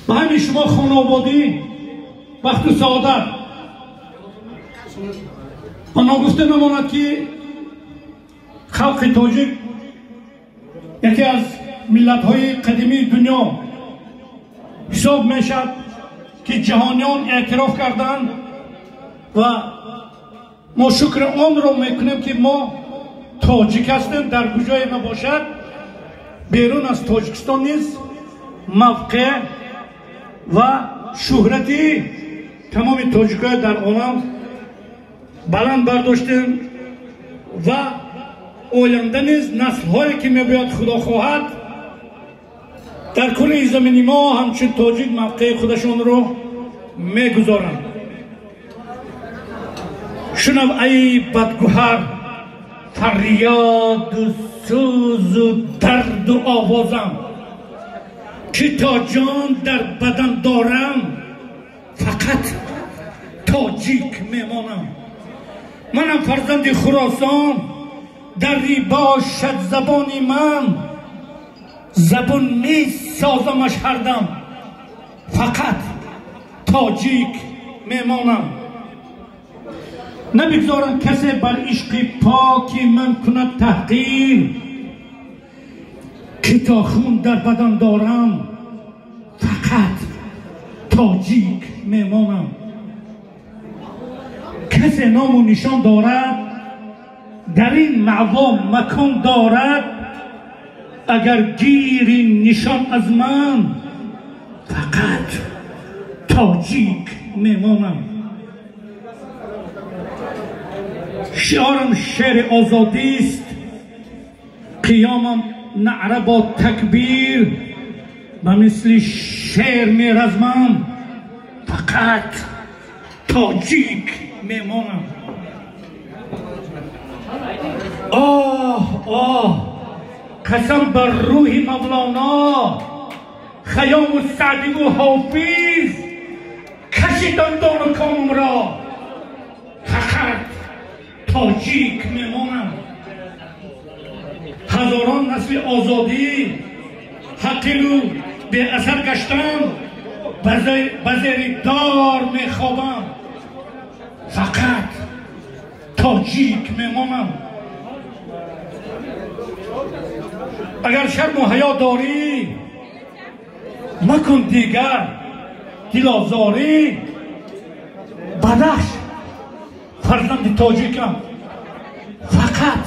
Ба ҳамин шумо хонаободӣ, бахту саодат. Ва ногуфта мемонад, ки халқи тоҷик яке аз миллатҳои қадимии дунё ҳисоб мешавад, ки ҷаҳониён эътироф карданд ва мо шукри онро мекунем, ки мо тоҷик ҳастем. Дар куҷое набошад, берун аз Тоҷикистон низ мавқеъ ва шӯҳрати тамоми тоҷикҳои дар олам баланд бардоштем ва оянда низ наслҳое ки мебояд, худо хоҳад, дар кули замини мо ҳамчун тоҷик мавқеи худашонро мегузоранд. Шунав, ай бадгӯҳар, фарёду сӯзу дарду овозам, ки то ҷон дар бадан дорам, фақат тоҷик мемонам. Манам фарзанди Хуросон, дари бошад забони ман, забун месозамаш ҳардам, фақат тоҷик мемонам. Набигзорам касе бар ишқи поки ман кунад таҳқир, ки то хун дар бадан дорам, фақат тоҷик мемонам. Касе ному нишон дорад, дар ин маъво макон дорад, агар гири нишон аз ман, фақат тоҷик мемонам. Шиорам шеъри озодист, қиёмам наъра бо такбир, ба мисли шер меразмам, фақат тоҷик мемонам. Оҳ, оҳ, қасам бар рӯҳи Мавлоно, Хаёму Саъдиву Ҳофиз, кашидам дону комамро, фақат тоҷик мемонам. Ҳазорон насли озодӣ ҳақиру беасар гаштам, ба зери дор мехобам, фақат тоҷик мемонам. Агар шарму ҳаё дорӣ, макун дигар дилозорӣ, бадахш фарзанди тоҷикам, фақат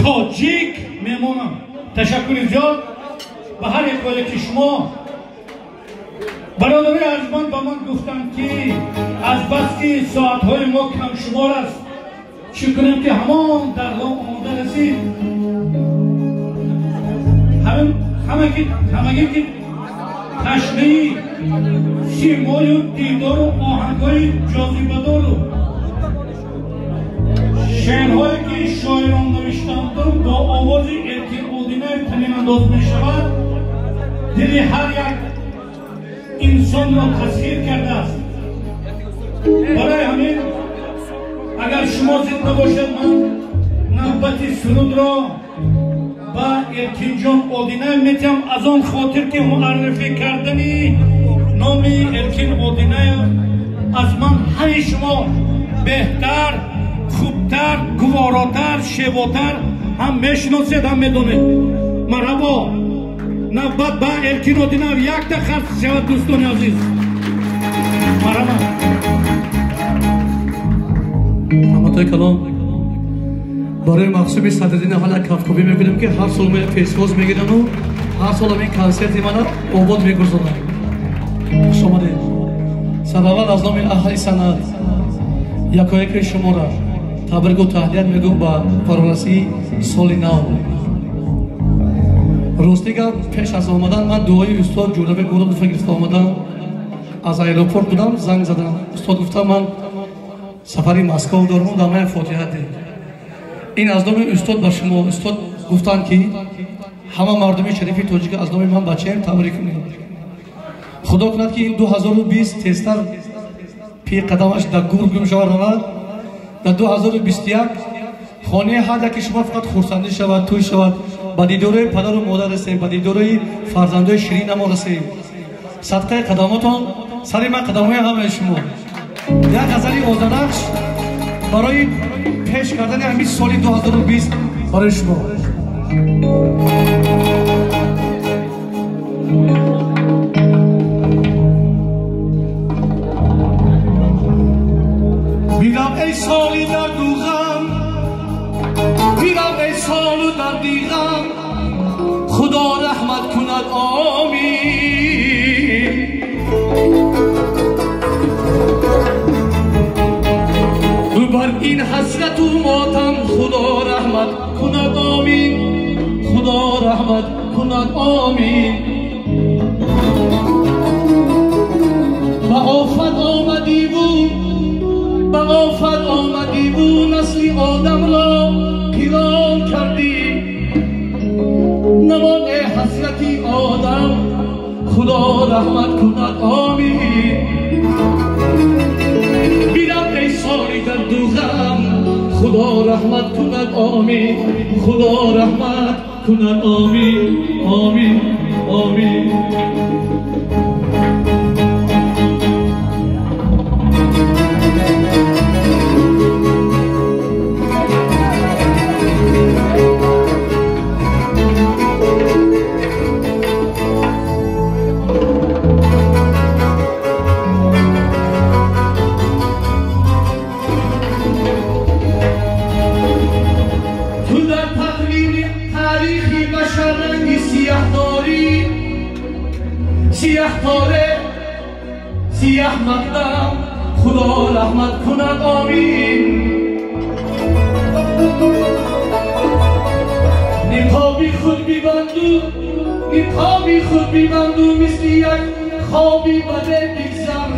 тоҷик мемонам. Ташаккури зиёд ба ҳар яке шумо. Бародарои арҷманд ба ман гуфтанд, ки азбаски соатҳои мо камшумор аст, чӣ кунем, ки ҳамон дарҳо омода расид. Ҳамагӣ ки ташнаи симою дидору оҳангҳои ҷозибадору шеърҳое ки шоирон навиштанду бо овози Эркин Одинаев танинандоз мешавад, дили ҳар як инсонро тасхир кардааст. Барои ҳамин агар шумо зид набошед, ман навбати сурудро ба Эркинҷон Одинаев метиҳам, аз он хотир ки муаррифӣ кардани номи Эркин Одинаев аз ман ҳамаи шумо беҳтар, хубтар, гуворотар, шевотар ҳам мешиносед, ҳам медонед. Марҳабо, навбат ба Эркин Одинаев якта харҷ шавад, дӯстони азиз. Марҳабо. Ҳаматои калом, барои мақсуби Садриддин аввал кафкӯбӣ мекунем, ки ҳар сол пешвоз мегирану ҳар сол ҳамин консерти мана обод мегузоранд. Хуш омадед. Сараввал аз номи аҳли санъат якояки шуморо табрику таҳният мегӯм ба фарорасии соли нав. Рости гап, пеш аз омадан ман дуои устод Ҷӯрабек Муродовро гирифта омадам. Аз аэропорт будам, занг задам. Устод гуфтам, ман сафари Москва дорам, дар ман фотиҳа дед. Ин аз номи устод ба шумо. Устод гуфтанд, ки ҳама мардуми шарифи тоҷик аз номи ман бачаем табрик кунед. Худо кунад, ки ин 2020 тезтар пи қадамаш дар гур гум шавад, равад. Дар 2021 хонаи ҳар яке шумо фақат хурсандӣ шавад, тӯй шавад, ба дидораи падару модар расем, ба дидораи фарзандои ширинамо расем. Садқаи қадаматон сари ман қадамҳои ҳамаи шумо. Як ғазали Озарахш барои пеш кардани ҳамин соли 2020 барои шумо. Бирам эй соли дарду ғам, бирам эй солу дарди ғам, Худо раҳмат кунад омин. Бар ин ҳасрату мотам Худо раҳмат кунад омин, Худо раҳмат кунад омин. Ба офат омадиву, ба офат омадиву насли одамро қирон кардӣ. Намоне ҳасрати одам Худо раҳмат кунад омин. Бирам эй соли дарду ғам, Худо раҳмат кунад омин, Худо раҳмат кунад омин, омин, омин. Сиёҳ торе, сиёҳ мақдам, Худо раҳмат кунад омин. Ниқоби худ бибанду, ниқоби худ бибанду, мисли як хоби баде бигзар.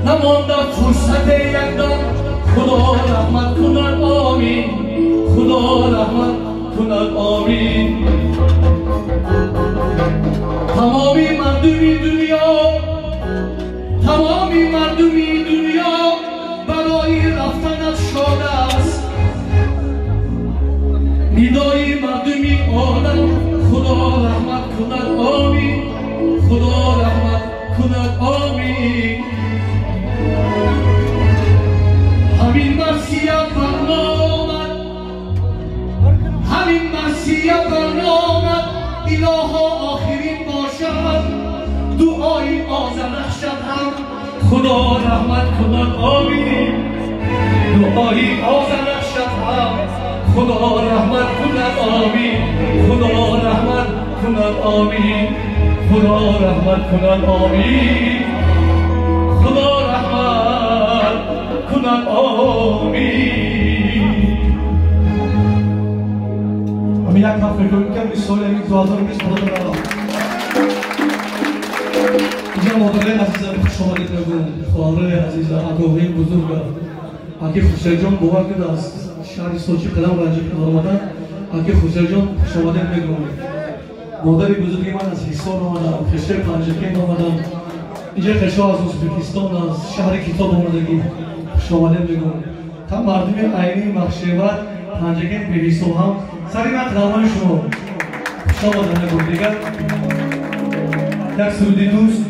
Намонда фурсате якдам, Худо раҳмат кунад омин, Худо раҳмат кунад омин. Тамоми мардуми дунё, тамоми мардуми дунё барои рафтанат шод аст. Нидои мардуми олам Худо раҳмат кунад омин, Худо раҳмат кунад омин. Ҳамин марсия барномад, ҳамин марсия барномад, илоҳо охирин бошад. Дуои Озарахшад ҳам Худо раҳмат кунад омин. Дуои Озарахшад ҳам Худо раҳмат кунад омин, Худо раҳмат кунад омин, Худо раҳмат кунад омин, Худо раҳмат кунад омин. Ҳамин як ҳафт мекунем ки ҳамин соли ҳамин 2020 Худо раҳмат. Инҷа модарои азизам хуш омадед мегӯям, хоҳарои азизам, акоҳои бузургам. Аки Хуршедҷон бовар кунед аз шаҳри Сочи қадам ранҷа карда омадан. Аки Хуршедҷон хуш омадед мегӯям. Модари бузурги ман аз Ҳисор омадам, хешои Панҷакент омадам. Инҷа хешо аз Ӯзбекистон, аз шаҳри Китоб омадагӣ, хуш омадед мегӯям. Та мардуми Айнӣ, Махшева, Панҷакент беҳисоб ҳам сари ман қадамҳои шумо хуш омадед мегӯям. Дигар як суруди дӯст.